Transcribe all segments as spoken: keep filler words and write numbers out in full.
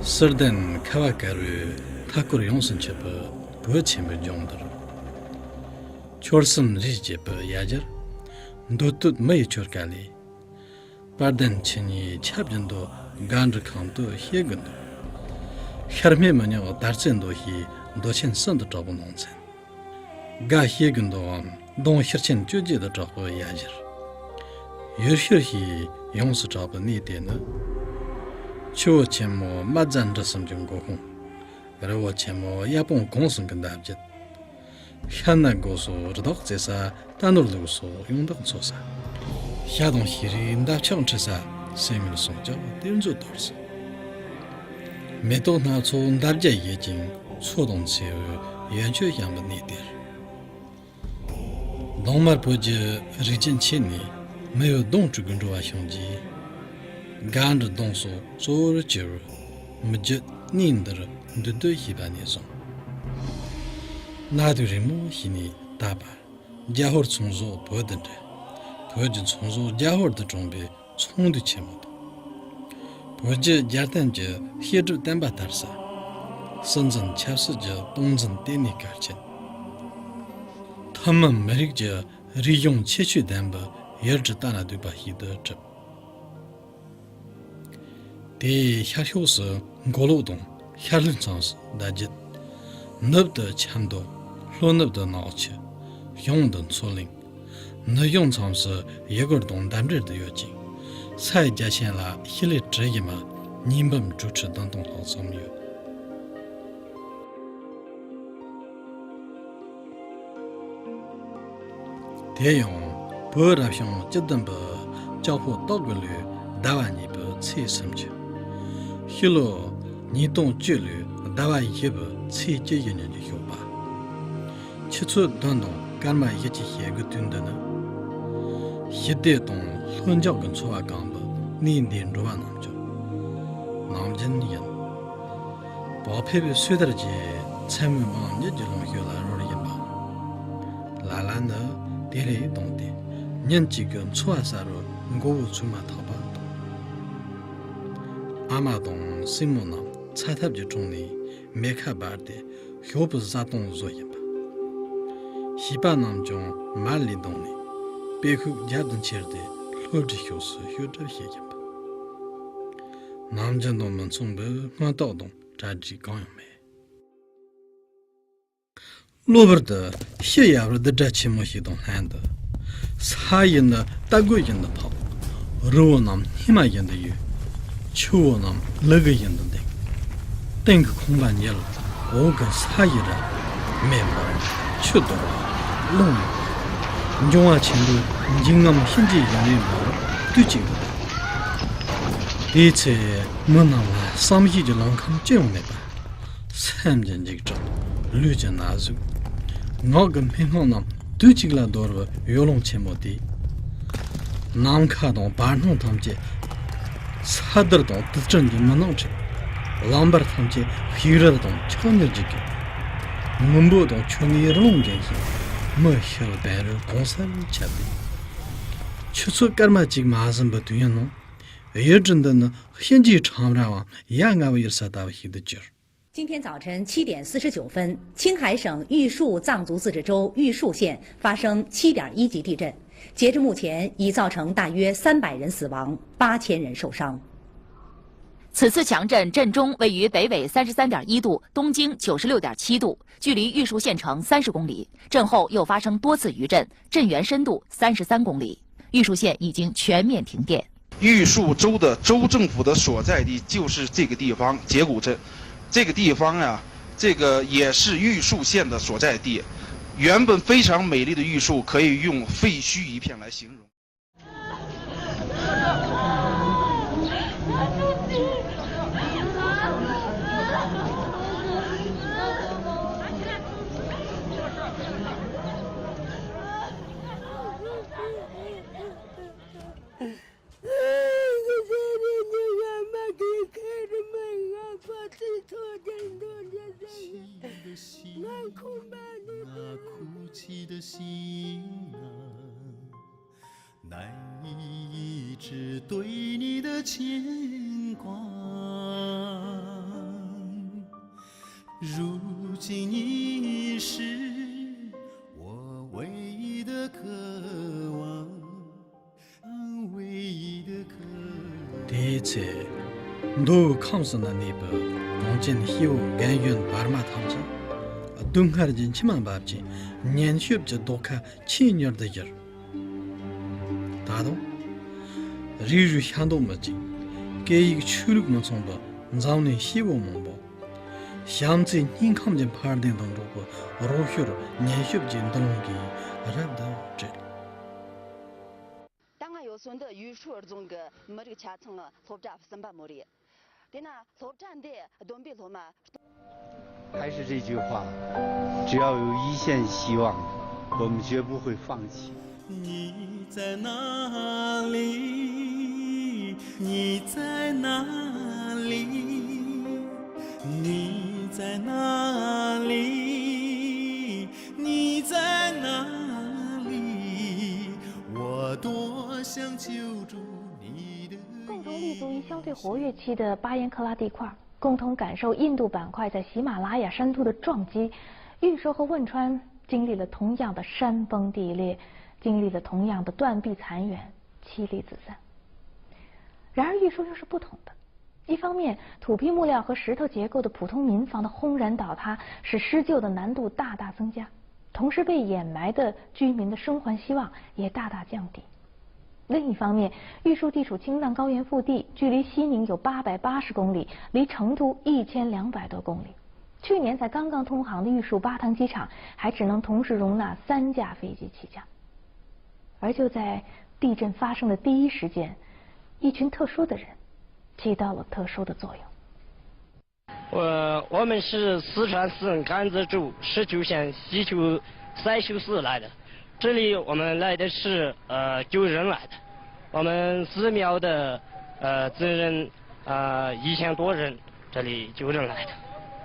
གསེར་ལྡན་ཁ་བ་དཀར་པོའི་མཐའ་སྐོར་ཡོངས་སུ་འཁྱུད་པའི་བོད་ཆེན་པོའི་ལྗོངས་འདིར། ཆོལ་གསུམ་རིས་བཅད་པའི་ཡ་གྱལ། འདོད་སྟོད་མི་ཡི་ཆོལ་ཁ་ལས། དཔལ་ལྡན་ཁྱེད་ཉིད་ཆབ་ཀྱི་མདོ། སྒ་འབྲུ་ཁང་དུ་བཤད་དགོས་འདུག་ཤར་སྨད་མི་ཉག་དར་རྩེ་མདོ་ཞེས་མདོ་ཆེན་གསུམ་དུ་གྲགས་པའི་ནང་ཚན། སྒ་བཤད་དགོས་འདུག་གམ། གདོང་ཤར་ཆེན་བཅོ་བརྒྱད་དུ་གྲགས་པའི་ཡ་གྱལ། ཡུལ་ཤུལ་ཞེས་ཡོངས་སུ་གྲགས་པའི་གནས་དེ་ནི། ཆུ་བོ་ཆེན་མོ་རྨ་རྫ་འབྲི་གསུམ་གྱི་འགོ་ཁུངས། རི་བོ་ཆེན་མོ་གཡའ་སྤུངས་གུང་གསུམ་གྱི་འདབ་རྒྱུད། ཤ་ན་སྒོ་སོགས་རི་དྭགས་བཙལ་ས། རྟ་ནོར་ལུག་སོགས་ཡོང་བདག་འཚོ་ས། ཤ་དང་ཤེས་རིག་འདབ་ཆགས་འཁྲི་ས། སེམས་ཡུལ་སྲུང་སྐྱོབ་གཏེར་མཛོད་དོར་ས། མེ་ཏོག་སྣ་ཚོགས་འདབ་བརྒྱ་ཡོད་ཅིང་། མཚོ་དང་མཚེའུ་ཡོན་མཆོད་བཤམས་པའི་གནས་དེར། གདོང་དམར་བོད་ཀྱི་རིགས་ཅན་ཆེ་ནས་མི་ཡུལ་གདོང་དྲུག་གི་འགྲོ་བ་བྱུང་རྗེས། སྒ་འབྲུ་གདོང་སོགས་གཙོ་བོར་གྱུར་མི་རྒྱུད་གནས་འདིར་འདུས་སྡོད་བྱས་པ་ནས་བཟུང་། གནའ་དུས་རིང་མོ་ཞིག་ནས་ད་བར་རྒྱ་ཧོར་ཚོང་ཟོག་བོད་དུ་འདྲེན། བོད་ཀྱི་ཚོང་ཟོག་རྒྱ་ཧོར་དུ་འཁྲུངས་པའི་ཚོང་འདུས་ཆེན་མོ་དང་། བོད་རྒྱལ་རྒྱལ་བསྟན་གྱི་བཤད་སྒྲུབ་བསྟན་པ་དར་ས། སྲིད་འཛིན་ཆབ་སྲིད་ཀྱི་སྟངས་འཛིན་ལྟེ་གནས་གལ་ཆེན། ཐུན་མིན་མི་རིགས་ཀྱི་རིག་གཞུང་ཁྱད་ཆོས་ལྡན་པའི་ཡུལ་གྲུ་ལྟ་ན་སྡུག་པ་ཞིག་ཏུ་གྲུབ། དེའི་ཤར་ཕྱོགས་སུ་མགོ་ལོག་དང་ཤར་ལྷོའི་མཚམས་སུ་ཟླ་རྒྱུད། ནུབ་ཏུ་ཆབ་མདོ། ལྷོ་ནུབ་ཏུ་ནག་ཆུ། བྱང་དུ་མཚོ་གླིང་། ནུབ་བྱང་མཚམས་སུ་ཡུ་གུར་དང་འདབས་འབྲེལ་དུ་ཡོད་ཅིང་། ས་ཡི་རྒྱ་ཁྱོན་ལ་ཞི་ལི་ཀྲི་ཡི་མ་ཉིས་འབུམ་དྲུག་ཁྲི་བདུན་སྟོང་ལྷག་ཙམ་ཡོད། དེ་ཡང་བོད་རབ་བྱུང་བཅུ་བདུན་པའི་ལྕགས་ཕོ་སྟག་གི་ལོའི་ཟླ་བ་གཉིས་པའི་ཚེས་སུམ་ཅུ། ཕྱི་ལོ་ཉིས་སྟོང་བཅུ་ལོའི་ཟླ་བ་བཞི་པའི་ཚེས་བཅུ་བཞི་ཉིན་གྱི་ཞོགས་པ། ཆུ་ཚོད་བདུན་དང་སྐར་མ་བཞི་བཅུ་ཞེ་དགུ་དུས་འདི་ནི། ཞི་བདེ་དང་ལྷོད་འཇགས་ཀྱི་འཚོ་བ་གང་བུ་གནས་འདིའི་འགྲོ་བ་རྣམས་ཀྱི་ནམ་རྒྱུན་ཡིན། བག་ཕེབས་པའི་སོས་དལ་གྱིས་མཚན་མོའི་འབངས་ཉིད་ཀྱི་ལུང་ཤུལ་ལ་རོལ་བཞིན་པའང་། ལ་ལ་ནི་དེ་ལས་ལྡང་སྟེ་ཉིན་གཅིག་གི་འཚོ་བ་གསར་བའི་མགོ་བོ་ཚུགས་མ་ཐག་པ་དང་། ཨ་མ་དང་སྲིང་མོ་རྣམས་ཚ་ཐབ་ཀྱི་དྲུང་ནས་མེ་ཁ་སྦར་ཏེ་ཞོགས་པའི་བཟའ་བཏུང་བཟོ་བཞིན་པ། བྱིས་པ་རྣམས་ཀྱང་མལ་ལས་ལྡང་ནས་དཔེ་ཁུག་རྒྱབ་ཏུ་འཁྱེར་ཏེ་ལྷོ་བྲིས་ཕྱོགས་སུ་བཤུད་གྲབས་བྱེད་བཞིན་པ། ནམ་རྒྱུན་དང་མི་མཚུངས་པའི་སྔོན་རྟགས་དང་གྲ་སྒྲིག་གང་ཡང་མེད། གློ་བུར་དུ་ཕྱི་ཡ་བར་རྡུལ་སྒྲ་ཆེན་མོ་ཞིག་དང་ལྷན་དུ། ས་ཡི་ནི་རྟ་རྒོད་བཞིན་དུ་འཕགས། རི་བོ་རྣམས་སྙེ་མ་བཞིན་དུ་གཡོ། ཆུ་བོ་རྣམས་ལུ་གུ་བཞིན་དུ་ལྡིང་། སྟེང་གི་ཁང་པ་ཉིལ། འོག་གི་ས་ཡི་ར། མེ་འབར། ཆུ་རྡོལ། རླུང་འབར། འབྱུང་བ་ཆེན་པོའི་འཇིགས་རྔམ་གཤིན་རྗེའི་ཡུལ་ནས་འབར་བ་དུས་གཅིག་ཏུ་ལྡིང་། དེའི་ཚེ་མི་རྣམས་ལ་བསམ་གཞིག་གི་ལམ་ཁམས་ཅི་ཡང་མེད་པ། སེམས་ཀྱི་འཇིགས་སྐྲག་ལུས་ཀྱི་ན་ཟུག་ངག་གི་སྨྲེ་སྔགས་རྣམས་དུས་གཅིག་ལ་བསྡོར་བའི་གཡོ་ལང་ཆེན་མོ་དེས། ནམ་མཁའ་དང་བར་སྣང་ཐམས་ཅད་ས་རྡུལ་དང་རྡུལ་ཕྲན་གྱི་མུན་ནག་ཁྲིད། ལམ་བར་ཐམས་ཅད་ཤིག་རལ་དང་ཆག་ཉིལ་གྱིས་ཁེངས། སྔོན་པོ་དང་ཆུ་ནས་རི་ལུང་འགེངས་ཤིང་མི་ཤི་བན་རི་གང་སར་ཁྱབ་སྟེ། ཆུ་ཚོད་སྐར་མ་གཅིག་མ་ཟིན་པའི་དུས་ཡུན་ནང་། ཡུལ་གྲུ་འདི་ནི་གཤིན་རྗེའི་ཁྲོམ་ར་བའམ་ཡ་ང་བའི་ཡུལ་ས་ལྟ་བུ་ཞིག་ཏུ་གྱུར། 今天早晨七点四十九分，青海省玉树藏族自治州玉树县发生七点一级地震，截至目前已造成大约三百人死亡，八千人受伤。此次强震震中位于北纬三十三点一度、东经九十六点七度，距离玉树县城三十公里。震后又发生多次余震，震源深度三十三公里。玉树县已经全面停电。玉树州的州政府的所在地就是这个地方，节骨镇。这个地方呀，这个也是玉树县的所在地。原本非常美丽的玉树，可以用废墟一片来形容。 难以抑制对你的牵挂。如今你是我唯一的渴望，唯一的渴望。དེའི་ཚེ། མདོ་དབུས་ཁམས་གསུམ་ན་གནས་པའི་གངས་ཅན་སྐྱེ་བོ་རྒན་གཞོན་བར་མ་ཐམས་ཅད་སྡུག་བསྔལ་གྱི་མཆི་མ་འབབ་ཅིང་ཉན་སྐྱོབ་ཀྱི་ཟློས་ཁ་ཆེས་མྱུར་དུ་གྱུར། ད་དུང་། རིགས་རུས་ཤ་མདོག་མི་གཅིག་སྐད་ཡིག་ཆོས་ལུགས་མི་མཚུངས་པའི་འཛམ་གླིང་སྐྱེ་བོ་མང་པོ། བྱམས་བརྩེའི་སྙིང་ཁམས་ཀྱི་འཕར་ལྡིང་དང་འགྲོགས་པའི་རོགས་སྐྱོར་ཉན་སྐྱོབ་ཀྱི་མདུན་ལམ་གྱིས་རབ་ཏུ་བསྒྲིལ། ད་ང་ཡོད་ས་འདི་ཡུས་ཧྲུའུ་རྫོང་གི་མི་རིགས་ཆ་ཚང་སློབ་གྲྭ་གསུམ་པ་མོ་རེད། དེ་ན་སློབ་གྲྭ་འདི་བསྡོམས་པའི་སློབ་མ། 还是这句话，只要有一线希望，我们绝不会放弃。你在哪里？你在哪里？你在哪里？你在哪里？我多想救助你的。 共同立足于相对活跃期的巴颜克拉地块，共同感受印度板块在喜马拉雅山肚的撞击。玉树和汶川经历了同样的山崩地裂，经历了同样的断壁残垣、妻离子散。然而，玉树又是不同的。一方面，土坯木料和石头结构的普通民房的轰然倒塌，使施救的难度大大增加，同时被掩埋的居民的生还希望也大大降低。 另一方面，玉树地处青藏高原腹地，距离西宁有八百八十公里，离成都一千两百多公里。去年才刚刚通航的玉树巴塘机场，还只能同时容纳三架飞机起降。而就在地震发生的第一时间，一群特殊的人起到了特殊的作用。 呃，我们是四川省甘孜州石球县西球三秀寺来的，这里我们来的是，呃，救人来的。我们寺庙的，呃，僧人，呃，一千多人这里救人来的，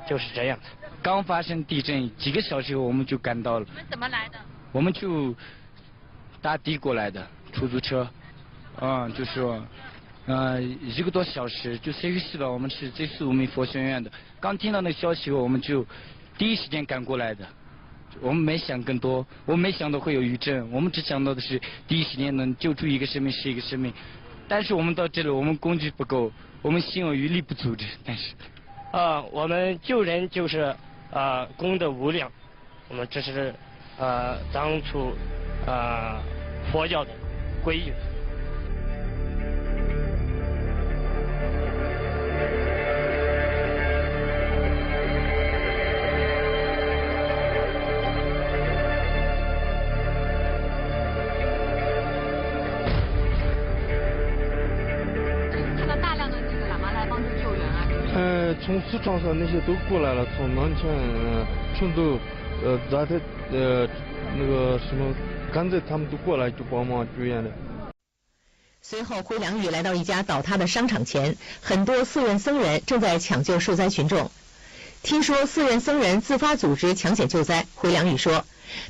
就是这样的。刚发生地震几个小时后，我们就赶到了。你们怎么来的？我们就打的过来的，出租车。嗯，就说，呃，一个多小时，就三秀寺吧，我们是这次我们佛学院的。刚听到那个消息后，我们就第一时间赶过来的。我们没想更多，我们没想到会有余震，我们只想到的是第一时间能救出一个生命是一个生命。但是我们到这里，我们工具不够，我们心有余力不足的。但是，啊，我们救人就是，啊，功德无量。 我们这是，呃，当初，呃，佛教的皈依。 看到大量的这个喇嘛来帮助救援啊，是不是？呃，从四川省那些都过来了，从南充、呃成都、呃扎特、呃那个什么甘孜，他们都过来就帮忙救援的。随后，回良玉来到一家倒塌的商场前，很多寺院僧人正在抢救受灾群众。听说寺院僧人自发组织抢险救灾，回良玉说，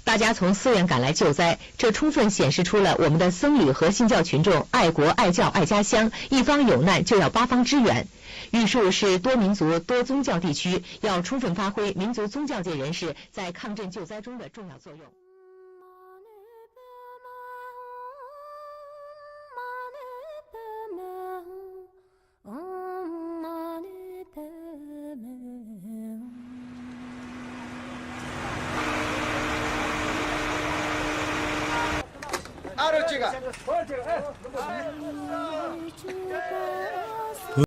大家从寺院赶来救灾，这充分显示出了我们的僧侣和信教群众爱国、爱教、爱家乡，一方有难就要八方支援。玉树是多民族、多宗教地区，要充分发挥民族宗教界人士在抗震救灾中的重要作用。